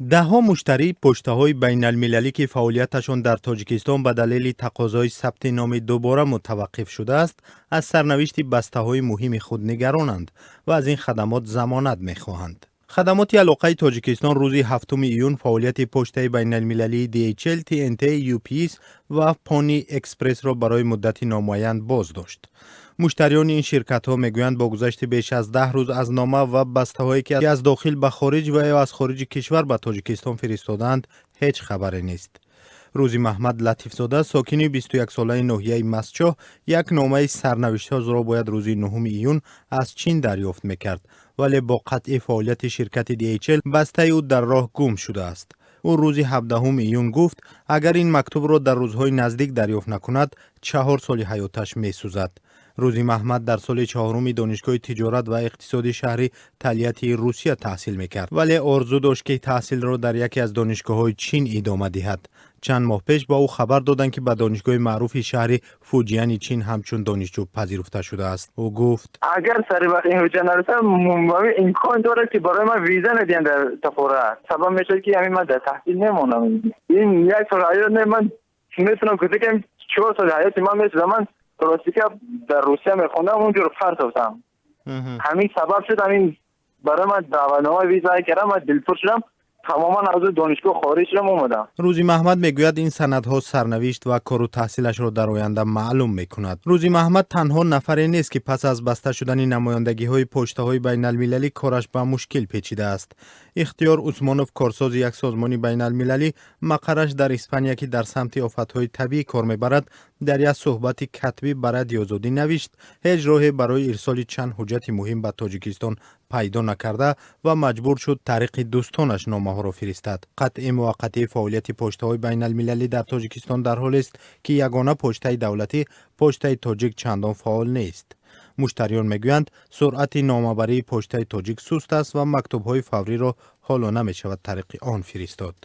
Даҳҳо муштарии почтаҳои байналмилалӣ, ки фаъолияташон дар Тоҷикистон ба далели тақозои сабти номи дубора мутаваққиф шудааст, аз сарнавишти бастаҳои муҳими худ нигаронанд ва аз ин хадамот замонат мехоҳанд. Хадамоти алоқаи Тоҷикистон рӯзи 7 июн фаъолияти почтаи байналмилалии DHL, TNT, UPS ва Pony Express-ро барои муддати номуайян боз дошт. Муштариёни ин ширкатҳо мегӯянд, бо гузашти беш аз 10 рӯз аз нома ва бастаҳое, ки аз дохил ба хориҷ ва ё аз хориҷи кишвар ба Тоҷикистон фиристодаанд, ҳеҷ хабаре нест. Рӯзи Маҳмад Латифзода, сокини 21-солаи ноҳияи Мастчоҳ, як номаи сарнавиштсозро бояд рӯзи 9 июн аз Чин дарёфт мекард, вале бо қатъи фаъолияти ширкати DHL бастаи ӯ дар роҳ гум шудааст. Ӯ рӯзи 17 июн гуфт, агар ин мактубро дар рӯзҳои наздик дарёфт накунад, 4 соли ҳаёташ месӯзад. Рӯзи Маҳмад дар соли чаҳоруми Донишгоҳи тиҷорат ва иқтисоди шаҳри Тольяттии Русия таҳсил мекард, вале орзу дошт, ки таҳсилро дар яке аз донишгоҳҳои Чин идома диҳад. Чанд моҳ пеш ба ӯ хабар доданд, ки ба донишгоҳи маъруфи шаҳри Фуҷияни Чин ҳамчун донишҷӯ пазируфта шудааст. Ӯ гуфт: Агар сари вақт ин ҳуҷҷат нарасад, имкон дорад, ки барои ман виза надиҳанд дар сафорат. Сабаб мешавад, ки ҳамин ман дар таҳсил мемонам. Ин як сол ҳаёт не, ман метавонам гуфта, ки 4 соли ҳаёти ман месӯзад. Ман ростика дар Русия мехондам, онҷоро партофтам. Ҳамин сабаб шуд, ҳамин барои ман даъватнома виза кардам, ман дилпур шудам, тамоман аз донишгоҳ хориҷ шудам, омадам. Рӯзи Маҳмад мегӯяд, ин санадҳо сарнавишт ва кору таҳсилашро дар оянда маълум мекунад. Рӯзи Маҳмад танҳо нафаре нест, ки пас аз баста шудани намояндагиҳои почтаҳои байналмилалӣ кораш ба мушкил печидааст. Ихтиёр Усмонов, корсози як созмони байналмилалӣ, мақарраш дар Испания, ки дар самти офатҳои табиӣ кор мебарад, дар як суҳбати катбӣ ба Радиои Озодӣ навишт, ҳеҷ роҳе барои ирсоли чанд ҳуҷҷати муҳим ба Тоҷикистон пайдо накарда ва маҷбур шуд тариқи дӯстонаш номаҳоро фиристад. Қатъи муваққатии фаъолияти почтаҳои байналмилалӣ дар Тоҷикистон дар ҳолест, ки ягона почтаи давлатӣ, Почтаи Тоҷик, чандон фаъол нест. Муштариён мегӯянд, суръати номабарии Почтаи Тоҷик суст аст ва мактубҳои фавриро ҳоло намешавад тариқи он фиристод.